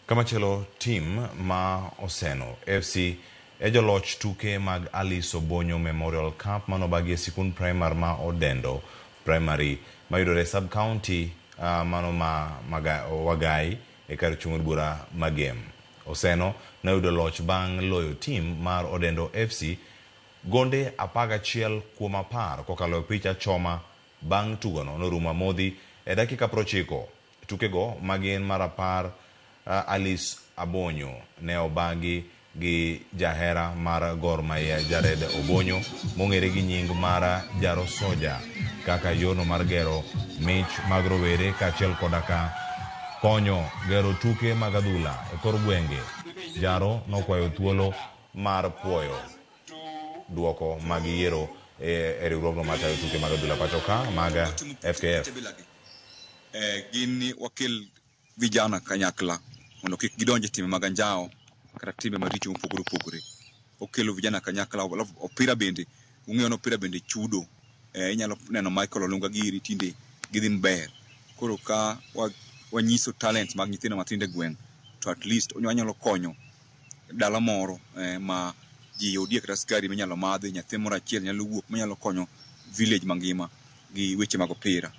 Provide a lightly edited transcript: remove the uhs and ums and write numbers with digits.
Kamachielo tim ma Oseno FC e joloch tuke mag Alice Obonyo Memorial Cup manobagi e sikund primar ma Odendo Primary mayudore e sub county mano ma Wagai e kar chung' od bura ma Gem. Oseno noyudo loch bang' loyo tim mar Odendo FC gonde 11 kuom 10 kokalo e opich achoma bang' tugono norumo amodhi e dakika 90. Tukego magin mar 10 Alice Abonyo ne obagi gi jahera mar Gor Mahia Jared Obonyo mong'ere gi nying mar Jaro Soja kaka yorno mar gero mich mag rowere kaachiel koda ka konyo gero tuke mag adhula e kor gwenge. Jaro nokwayo thuolo mar puoyo duoko mag yiero e riwruogno matayo tuke mag adhula pacho ka mag FKF. Gin ni wakel vijana kanyakla mondo kik gidonj e timbe mag anjawo kata timbe maricho mopogore opogore. Okelo vijana kanyakla, alafu opira bende, ung'eyo ni opira bende chudo. Inyalo neno Michael Olunga giri tinde gidhi maber. Koro ka wanyiso talents mag nyithindo matindo e gweng' to at least wanyalo konyo dala moro ma ji yudie kata skari minyalo madhi, nyathi moro achiel nyalo wuok manyalo konyo village mangima gi weche mag opira.